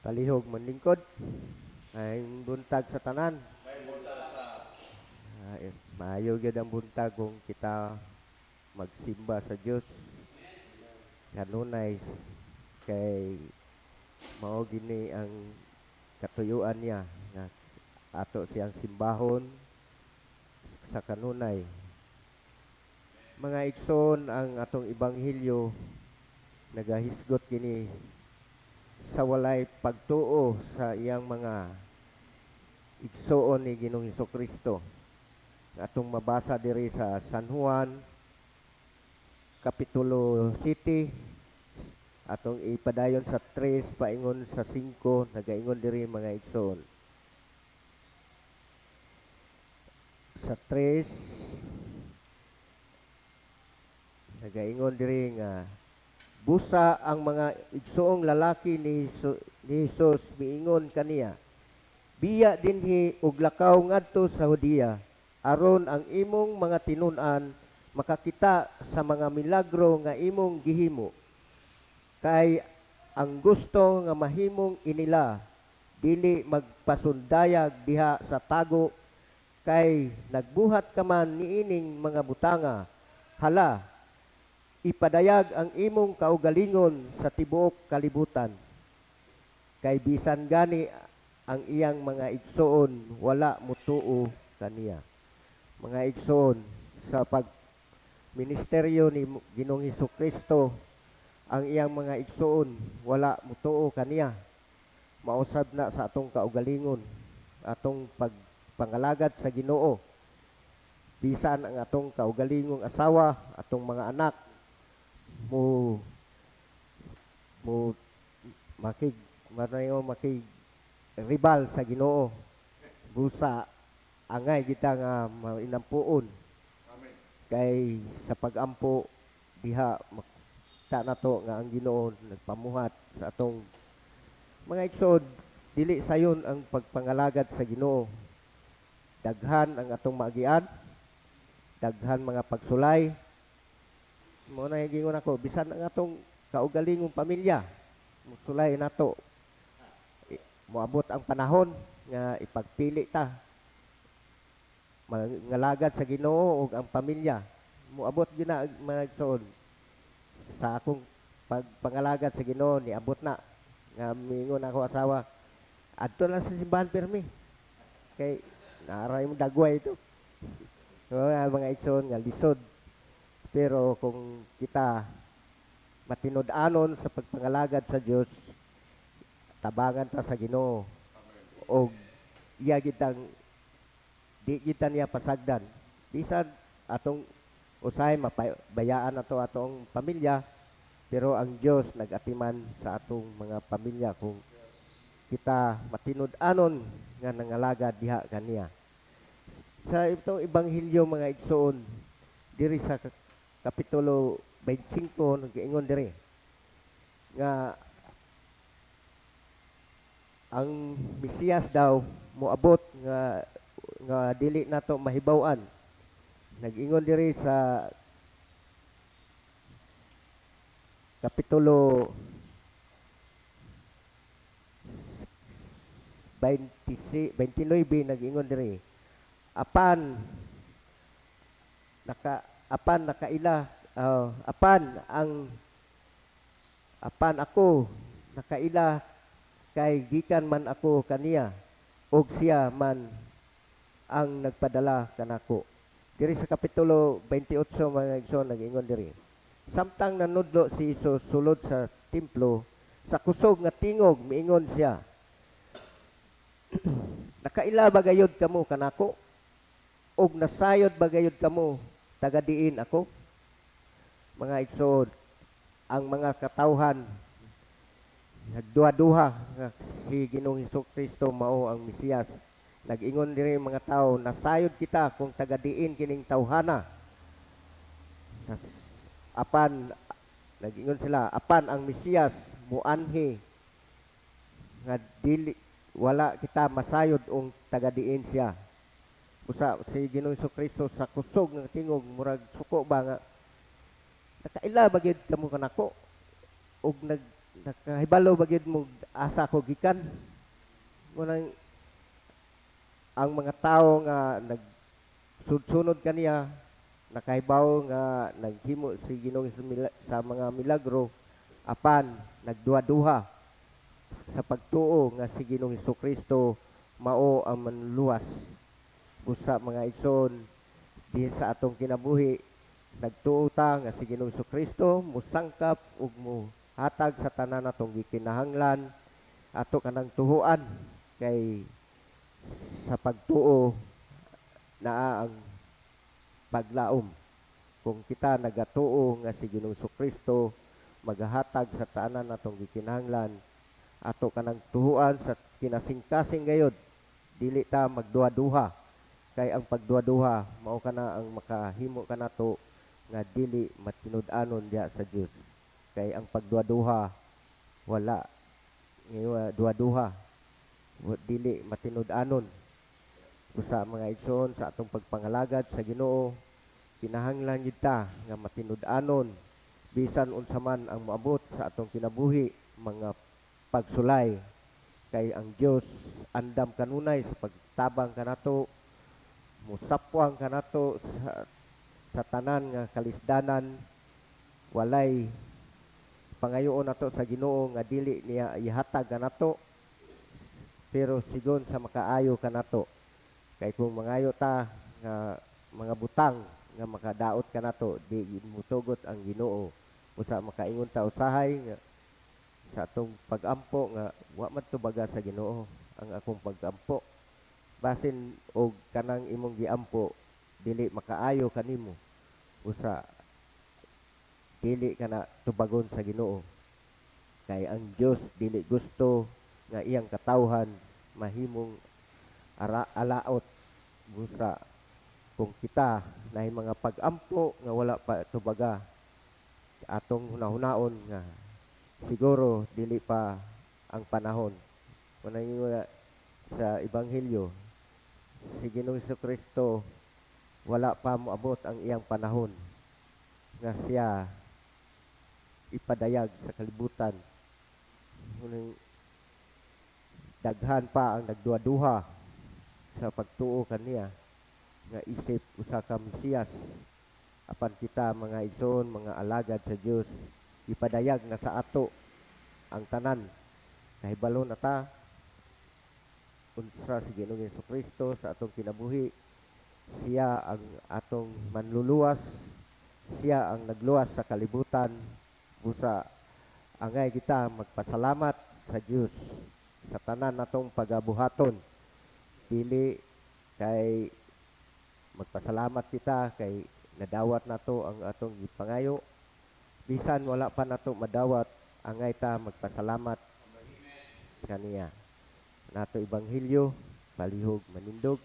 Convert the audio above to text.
Palihog manlingkod. Maayong buntag sa tanan. Ay, maayo gyud ang buntag kung kita magsimba sa Dios. Kanunay kay mao gini ang katuyuan niya nga ato siyang simbahon sa kanunay. Mga igsoon, ang atong ebanghelyo nagahisgot kini sa walay pagtuo sa iyang mga igsoon ni Ginoong Kristo. Atong mabasa diri sa San Juan Kapitulo 7, atong ipadayon sa 3 paingon sa 5. Nagaingon diri, mga igsoon, sa 3, nagaingon diri nga busa ang mga igsoong lalaki ni Jesus miingon kaniya, "Biya dinhi ug lakaw ngadto sa Judea aron ang imong mga tinun-an makakita sa mga milagro nga imong gihimo. Kay ang gusto nga mahimong inila dili magpasundayag diha sa tago. Kay nagbuhat ka man niining mga butanga, hala, ipadayag ang imong kaugalingon sa tibuok kalibutan." Kay bisan gani ang iyang mga igsoon wala mutuo kaniya. Mga igsoon, sa pag ministeryo ni Ginoong Kristo, ang iyang mga igsoon wala mutuo kaniya. Mausab na sa atong kaugalingon, atong pagpangalagad sa Ginoo. Bisan ang atong kaugalingong asawa, atong mga anak mo mo makig manayo makig ribal sa Ginoo, busa angay kita nga mainampuon kay sa pagampo diha makita nato nga ang Ginoo nagpamuhat sa atong mga igsoon. Dili sayon ang pagpangalagad sa Ginoo. Daghan ang atong maagian, daghan mga pagsulay. Mo na gingon ako, bisan ang atong kaugalingong pamilya musulay nato. Moabot ang panahon nga ipagpili ta, mangalagad sa Ginoo ug ang pamilya. Moabot gyud na, mga igsoon. Sa akong pagpangalagad sa Ginoo, niabot na nga mingon ako asawa, "Adto lang sa simbahan pirmi kay naaray mo dagway ito." So, mga igsoon, nga lisod, pero kung kita matinud-anon sa pagpangalagad sa Dios, tabangan ta sa Ginoo og iya gitang di kita niya pasagdan. Bisan atong usahay mabayaan nato atong pamilya, pero ang Dios nagatiman sa atong mga pamilya kung kita matinud-anon nga nangalagad diha kaniya. Sa itong ebanghelyo, mga igsoon, diri sa kapitulo 25, nagaingon diri nga ang Mesiyas daw moabot nga nga dili nato mahibaw-an. Nag-ingon diri sa kapitulo 20, 29, nag-ingon diri, apan nakaila apan ang apan ako nakaila kay gikan man ako kaniya ug siya man ang nagpadala kanako. Diri sa kapitulo 28, mga igsoon, nag-ingon diri, samtang nanudlo si Jesus sulod sa templo, sa kusog nga tingog miingon siya, "Nakaila ba gayod kamo kanako ug nasayod ba gayod kamo taga diin ako?" Mga igsoon, ang mga katawhan nagduha-duha nga si Ginoong Hesus Kristo mao ang Mesiyas. Nag-ingon diri mga tao, "Nasayod kita kung taga diin kining tawhana." Apan nag-ingon sila, apan ang Mesiyas muanhi nga dili wala kita masayod ung taga diin siya. Usa si Ginoong Kristo sa kusog nga tingog, murag suko ba nga, "Nakaila ba gyud kamo kanako ug nag Nakahibalo ba gyud mo asa ko gikan?" Munang ang mga tao nga nagsunod kaniya nakahibaw nga naghimo si Ginoong Hesus sa mga milagro, apan nagduha-duha sa pagtuo nga si Ginoong Kristo mao ang manluluwas. Busa, mga igsoon, dihi sa atong kinabuhi, nagtuo ta nga si Ginoong Kristo musangkap ug muhatag sa tanan natong gikinahanglan. Ato kanang tuhuan kay sa pagtuo naa ang paglaom. Kung kita nagatuo nga si Ginoong Kristo magahatag sa tanan natong gikinahanglan, ato kanang tuhuan sa kinasingkasing gayod. Dili ta magduha-duha kay ang pagduha-duha mao kana ang makahimo kanato nga dili matinud-anon diha sa Dios, kay ang pagduha-duha, wala ngayon duha-duha, dili matinud-anon. Usa, mga igsoon, sa atong pagpangalagad sa Ginoo, kinahanglan gyud ta nga matinud-anon bisan unsa man ang moabot sa atong kinabuhi, mga pagsulay, kay ang Dios andam kanunay sa pagtabang kanato, musapwang kanato sa tanan nga kalisdanan. Walay pangayoon nato sa Ginoo nga dili niya ihatag kanato, pero sigon sa makaayo kanato, kay kung mangayo ta nga mga butang nga makadaot kanato, di mutugot ang Ginoo. Usa, makaingon ta usahay nga sa atong pagampo nga wa man tubaga sa Ginoo ang akong pagampo. Basin og kanang imong giampo dili makaayo kanimo, usa dili kana tubagon sa Ginoo, kay ang Dios dili gusto nga iyang katawhan mahimong ara alaot. Busa kung kita naay mga pag-ampo nga wala pa tubaga, atong hunahunaon nga siguro dili pa ang panahon. Kung nga sa ebanghelyo, si Ginoong Kristo wala pa moabot ang iyang panahon nga siya ipadayag sa kalibutan. Ngunang daghan pa ang nagduha-duha sa pagtuo kaniya nga isip usa ka Mesiyas, apan kita, mga igsoon, mga alagad sa Dios, ipadayag na sa ato ang tanan. Kahibalo na ta unsa si Ginoong Kristo sa atong kinabuhi. Siya ang atong manluluwas, siya ang nagluwas sa kalibutan. Busa angay kita magpasalamat sa Dios sa tanan natong pagabuhaton. Dili kay magpasalamat kita kay nadawat nato ang atong gipangayo. Bisan wala pa nato madawat, angay ta magpasalamat kaniya. Nato ebanghelyo, palihog manindog.